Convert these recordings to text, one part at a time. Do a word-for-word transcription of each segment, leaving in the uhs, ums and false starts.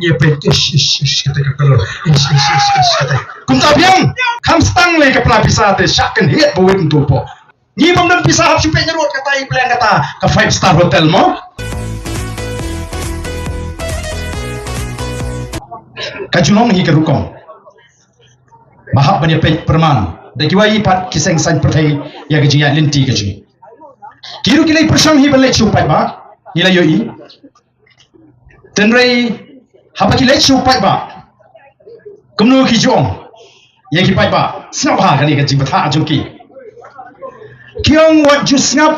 Ngi peit ish ish ish kata ka kalor. Ish ish ish ish kata. Kumta biang. Kham stang lei ka pla pisa te shah kynhied ba wit ntu po. Ngi bym don pisa hap shu peit na rud kata i pleng kata ka five star hotel mo. Ka jinglong hi ka rukom. Ba hap ban ïa peit pyrman da kiwei pat ki seng saiñ pyrthei ïa ka jingïaid lynti ka jong ngi. Ki ruh ki leit pyrshang hi ban leit shu paidbah. Ngi la ïohi. Tynrai haba ki leit shu paidbah, kumno ki ju ong ïa ki paidbah? Sngap ha kane ka jingbatai jong ki. Ki ong wat ju sngap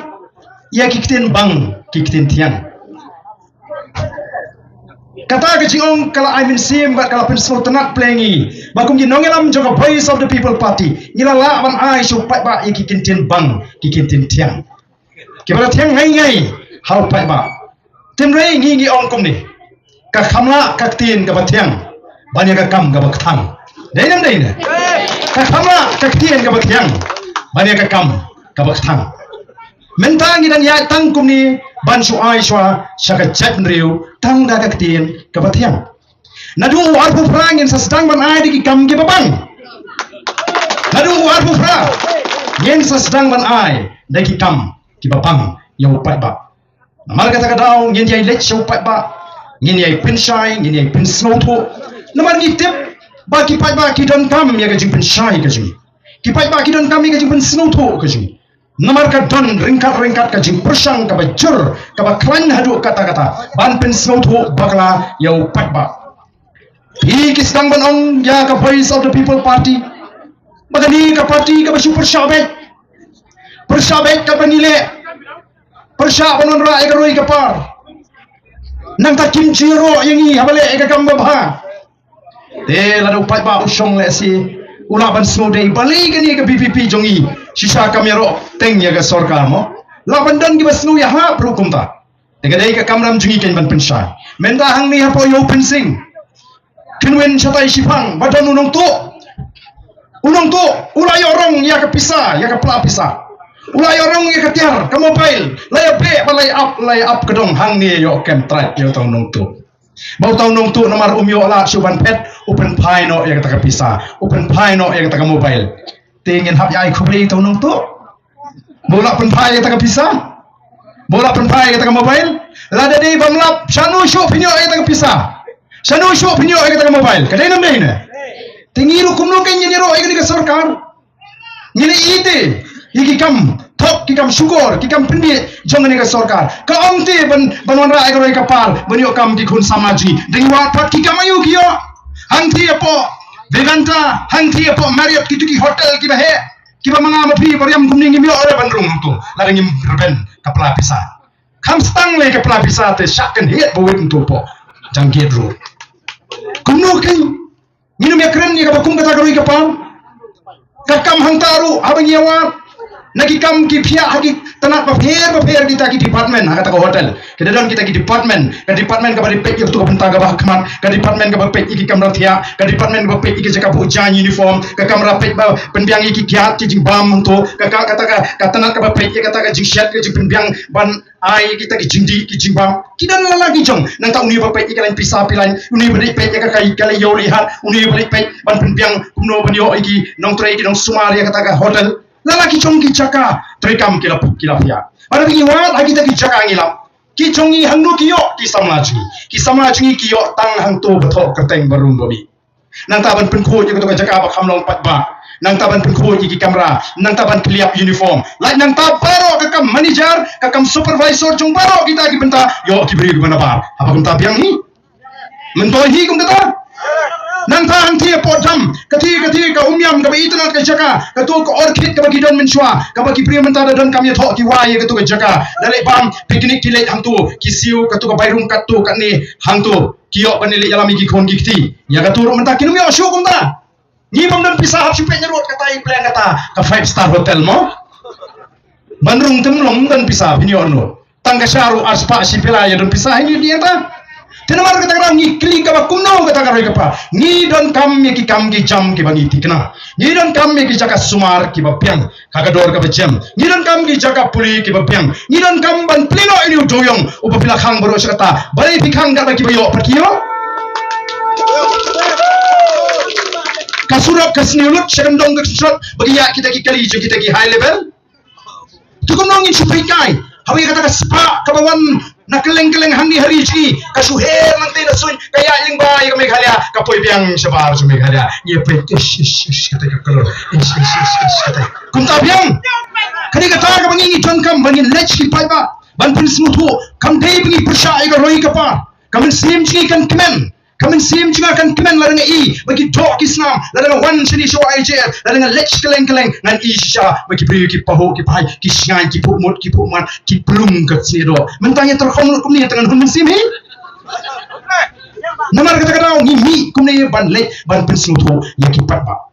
ïa ki ktien bang, ki ktien thiang. Kata ka jingong ka la ai mynsiem bad ka la pynsngewtynnat pyrshah ïa ngi ba kum ki nongïalam jong ka Voice of the People Party ngi la lah ban ai shu paidbah ïa ki ktien bang, ki ktien thiang. Kiba la thiang ngai ngai ha u paidbah. Tynrai ngi ngi ong kumne. Ka kham lah ka ktien kaba thiang ban ïa ka kam kaba kthang. Dei ne em dei ne? Ka kham lah ka ktien kaba thiang ban ïa ka kam kaba kthang. Mynta ngi dang ïaid tang kumne ban shu ai shuwa sha ka jaitbynriew tang da ka ktien kaba thiang. Naduh u arphew phra ngin sa sdang ban ai da ki kam kiba bang. Naduh u arphew phra ngin sa sdang ban ai da ki kam kiba bang ïa u paidbah. Namar kata ka daw ngin ïai leit sha u paidbah, ngin ïai pynshai, ngin ïai pynsngewthuh. Namar ngi tip ba ki paidbah ki donkam ïa ka jingpynshai ka jong ngi. Ki paidbah ki donkam ïa ka jingpynsngewthuh ka jong ngi. Namar ka don ryngkat ryngkat ka jingpyrshang kaba jur kaba khlaiñ haduh katta katta ban pynsngewthuh bakla ïa u paidbah. Phi ki sdang ban ong ïa ka Voice of the People Party ba kane ka party kaba shu pyrshah beit. Pyrshah beit kaba ngi leh. Pyrshah ban wanrah ïa ka roi ka par. Nangta kim ju ïaroh ïa ngi haba leh ïa ka kam babha. Te lada u paidbah u shong lehse u lah ban sngewdei balei kane ka VPP jong ngi shisha kam ïaroh teng ïa ka sorkar mo. Lah ban don kiba sngew ïahap ruh kumta. Te ka dei ka kamram jong ngi kein ban pynshai. Mynta hangne hapoh ïew Pynsing, kynwin shatai shipang ba don u nongtuh. U nongtuh u la ïoh rong ïa ka pisa, ïa ka pla pisa. U la ïoh rong ïa ka tiar, ka mobile. La ïa beh ba la ïa ap, la ïa ap ka dong hangne ïoh kem trai ïa uta u nongtuh. Ba uta u nongtuh namar um ïoh lad shuh ban phet, u pynphai noh ïa kata ka pisa, u pynphai noh ïa kata ka mobile. Te ngin hap ïa ai khublei ïa uta u nongtuh ba u la pynphai ïa kata ka pisa, ba u la pynphai ïa kata ka mobile. Lada dei bym lap, shano shuh phin ïoh ïa kata ka pisa? Shano shuh phin ïoh ïa kata ka mobile? Ka dei ne ym dei ne? Te ngi ruh kumno kein ngin ïaroh ïa kane ka sorkar? Ngi la ïeit te ïa ki kam thok, ki kam shukor, ki kam pynbiej jong kane ka sorkar. Ka ong te ban, ban wanrah ïa ka roi ka par ban ïoh kam ki khun samla jong ngi. Dang ïa wad pat ki kam aïu ki ïoh? Hangtei hapoh Vivanta, hangtei hapoh Marriott, kito ki hotel kiba heh, kiba ma nga ma phi ba riam kumne ngim ïoh re ban rung hangto lada ngim rben ka pla pisa. Kham stang lei ka pla pisa te shah kynhied ba wit ntu poh Jangkit ruh. Kumno kein Ngin ym ïakren ïa kaba kum kata ka roi ka par. Ka kam hangta ruh haba ngi ïa wad na ki kam ki phiah ha ki tnat bapher bapher, kita ki department ha kata ka hotel. Ki da don kita ki department, ka department kaba dei peit ïa katu ka bynta kaba ha khmat, ka department kaba peit ïa ki kamra thiah, ka department kaba peit ïa ki jaka buh jaiñ uniform, ka kamra peit ba pynbiang ïa ki kiad ki jingbam hangto, ka, ka, kata ka, ka tnat kaba peit ïa kata ka jingshet ka jingpynbiang ban ai kita ki jingdih ki jingbam. Ki don la la ki jong. Nangta une ba peit ïa ka lain pisa pilain, une ba dei peit ïa ka kai ka la ïoh lihat, une ba dei peit ban pynbiang kumno ban ïoh ïa ki nongtrei, ki nongsumar ïa kata ka hotel. La la ki jong ki jaka treikam ki la, ki la phiah. Bad haba ngi wad ha kita ki jaka ngi lap, ki jong ngi hangno ki ïoh? Ki samla jong ngi. Ki samla jong ngi ki ïoh tang hangto ba thoh kyrteng ba rung ba mih. Nangta ban pynkhuid ïa katu ka jaka ba kham long paidbah. Nangta ban pynkhuid ïa ki kamra. Nangta ban pynïap uniform. Lait nangta baroh ka kam manager, ka kam supervisor jong baroh kita ki bynta ïoh ki briew kiba nabar. Haba kumta biang hi. Myntoi hi kum kata. Nangta hangtei hapoh dam, kata, kata ka Umiam kaba itynnad ka jaka, katu ka orchid kaba ki don mynshuwa, kaba ki briew mynta da don kam ïathoh ki wai ïa katu ka jaka. Da leit bam picnic ki leit hangto, ki siew katu ka bai rung katto katne hangto. Ki ïoh ban leit ïalam ïa ki khun ki kti. Ïa katu ruh mynta kin ym ïoh shuh kumta. Ngi bym don pisa hap shu peit na rud kata i pleng kata ka five star hotel mo. Ban rung te ym long don pisa phin ïoh noh. Tang ka sha ruh ar spah shi pela ïa don pisa ha ngi ïa ta. Te namar kata ka daw ngi kylli kaba kumno kata ka roi ka par. Ngi donkam ïa ki kam ki jam kiba ngi thikna. Ngi donkam ïa ki jaka sumar kiba biang. Ha ka dor kaba jem. Ngi donkam ki jaka pule kiba biang. Ngi donkam ban plie noh ïa une u dewïong uba phi la khang baroh shi katta. Balei phi khang katba kiba ïoh pat ki ïoh? Ka surok ka sniew lut sha kyndong ka kynshot ba ki ïa kita ki kali jong kita ki high level. Te kumno ngin shu peit kai haba ïa kata ka spah kaba wan na kylleng kylleng hangne ha ri jong ngi, ka shu her nangta na suiñ, ka ïa lyngba ïa ka Meghalaya, ka poi biang shabar jong Meghalaya. Ngi peit, ish ish ish, kata ka klur, ish ish ish ish, kata. Kumta biang. Ka dei kata kaba ngi ngi donkam ban ngin leit ki paidbah ban pynsngewthuh. Kam dei ba ngi pyrshah ïa ka roi ka par. Ka mynsiem jong ngi kan kmen. Ka mynsiem jong nga kan kmen lada nga i ba ki doh ki snam, lada nga wan shane sha Y J F, lada nga leit kylleng kylleng, ngan i shisha ba ki briew ki pahuh ki phai, ki shngaiñ, ki phuh mut ki phuh mat, ki plung ka snieh doh. Mynta ïa tyrkhong lut kumne, tang ngan hun mynsiem hi. Namar kata ka daw ngi mih kumne ban leit ban pynsngewthuh ïa ki paidbah.